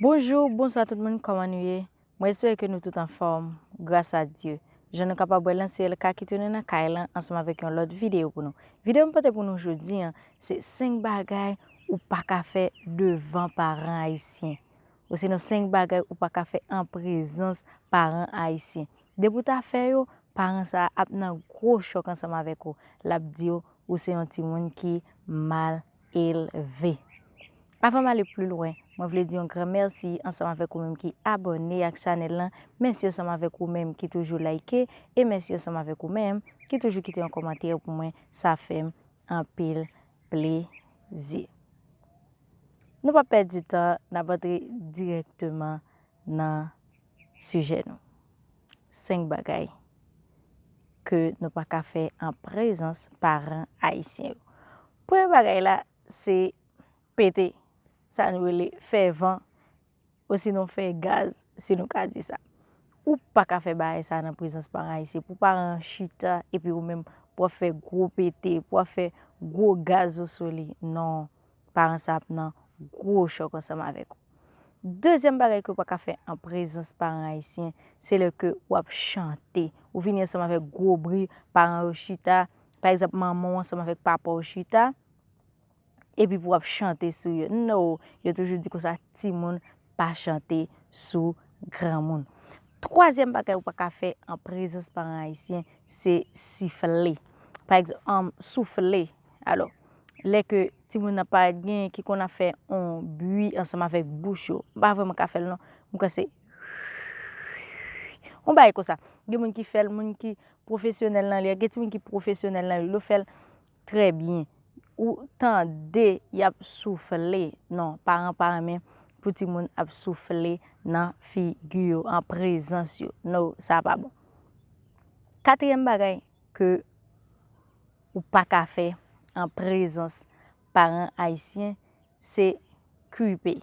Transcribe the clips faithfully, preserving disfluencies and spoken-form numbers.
Bonjou, bonswa tout moun, kòman nou ye? Mwen espere ke nou tout anfòm, gras a Dye. Jan nou kapab wè, Lansyèl ka ki tounen nan kay lan ansanm avèk yon lòt videyo pou nou. Videyo m pote pou nou jodi a, se senk bagay ou pa ka fè devan paran ayisyen. Osinon senk bagay ou pa ka fè an prezans paran ayisyen. Depi w ta fè yo, paran sa a ap nan gwo chòk ansanm avèk ou. L ap di w ou se yon timoun ki mal elve. Avan m ale pli lwen, mwen vle di yon gran mèsi ansanm avèk ou menm ki abòne ak chanèl lan. Mèsi ansanm avèk ou menm ki toujou like. E mèsi ansanm avèk ou menm ki toujou kite yon kòmantè pou mwen. Sa fè m anpil plezi. Nou pa pèdi tan, n ap antre dirèkteman nan sijè nou. Senk bagay ke nou pa ka fè an prezans paran ayisyen yo. Premye bagay la, se pete. Sa nou rele fè van, osinon fè gaz, si nou ka di sa. Ou pa ka fè bagay sa nan prezans paran ayisyen. Pou paran an chita, epi ou menm, pou w ap fè gwo pete, pou w ap fè gwo gaz ou sou li. Non, paran sa ap nan gwo chòk ansanm avèk ou. Dezyèm bagay ke w pa ka fè an prezans paran ayisyen, se lè ke w ap chante. Ou vini ansanm avèk gwo bri, paran yo chita, pa egzanp, manman w ansanm avèk papa w chita, epi pou w ap chante sou yo. No, yo toujou di konsa, timoun pa chante sou granmoun. Twazyèm bagay ou pa ka fè an prezans paran ayisyen, se sifle. Pa egzanp, um, soufle. Alò, lè ke timoun nan pa genyen ki konn ap fè on bwi ansanm avèk bouch yo, m pa vrèman ka fè l non. M kwè se on bagay konsa. Gen moun ki fè l, moun ki pwofesyonèl nan li a, gen timoun ki pwofesyonèl nan li, yo fè l trè byen. Ou tande y ap soufle. Non, paran pa renmen pou timoun ap soufle nan figi yo, an prezans yo. No, sa pa bon. Katriyèm bagay ke ou pa ka fè an prezans paran ayisyen, se kwipe.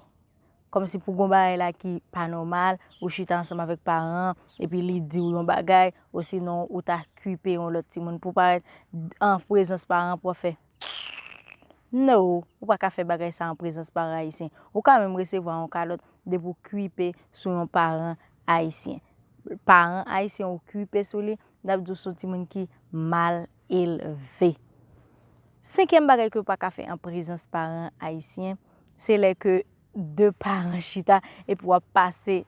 Kòmsi pou gon bagay la ki pa nòmal, ou chita ansanm avèk paran an, epi li di w yon bagay, osinon ou ta kwipe yon lòt timoun pou parèt an prezans paran an pou w ap fè. No, ou pa ka fè bagay sa an prezans paran ayisyen. Ou ka menm resevwa yon kalòt depi w kwipe sou yon paran ayisyen. Paran ayisyen ou kwipe sou li, n ap di w se yon timoun ki mal elve. Senkyèm bagay ke w pa ka fè an prezans paran ayisyen, se lè ke de paran chita epi w ap pase,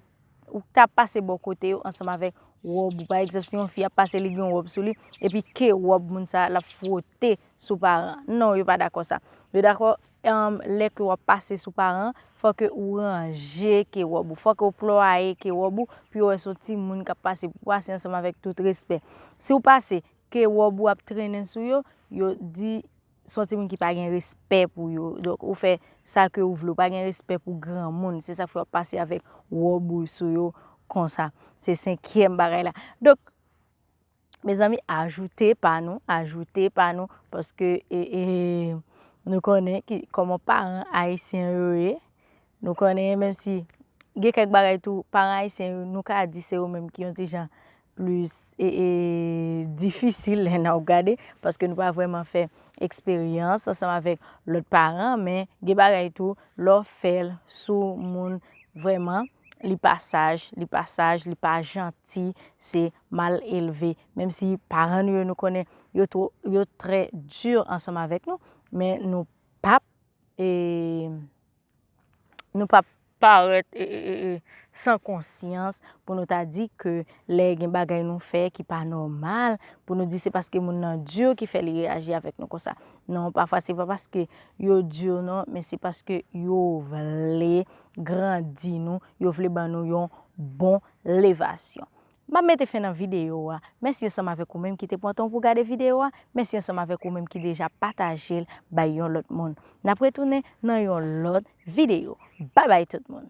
ou ta pase bò kote yo ansanm avèk wòb ou. Pa egzanp, si yon fi ap pase, li gen yon wòb sou li, epi ke wòb moun sa a, l ap fwote sou paran an. Non, yo pa dakò sa. Yo dakò, um, lè ke w ap pase sou paran an, fò ke ou ranje ke wòb ou, fò ke w plwaye ke wòb ou, pou yo wè se yon timoun k ap pase, pou pase ansanm avèk tout respè. Si w pase, ke wòb ou ap trennen sou yo, yo di se yon timoun ki pa gen respè pou yo. Donk, ou fè sa ke ou vle, ou pa gen respè pou granmoun. Se sa k fè w ap pase avèk wòb ou sou yo konsa. Se senkyèm bagay la. Donk, mezanmi, ajoute pa nou, ajoute pa nou, paske, e, e, nou konnen ki, kòman paran ayisyen yo ye. Nou konnen, menm si gen kèk bagay tou, paran ayisyen yo, nou ka di se yo menm ki yon ti jan plis, e, e, difisil lè n ap gade, paske nou pa vrèman fè eksperyans ansanm avèk lòt paran, men gen bagay tou, lè w fè l sou moun vrèman, li pa saj, li pa saj, li pa janti, se mal elve. Menm si paran nou yo, nou konnen yo two, yo trè di ansanm avèk nou, men nou p ap, e, nou p ap parèt, e, e, e, e, san konsyans pou nou ta di ke lè gen bagay nou fè ki pa nòmal, pou nou di se paske moun nan di ki fè li reyaji avèk nou konsa. Non, pafwa se pa paske yo di non, men se paske yo vle grandi nou, yo vle ban nou yon bon levasyon. M ap mete fen nan videyo a. Mèsi ansanm avèk ou menm ki te pran tan pou gade videyo a. Mèsi ansanm avèk ou menm ki deja pataje l bay yon lòt moun. N ap retounen nan yon lòt videyo. Babay tout moun!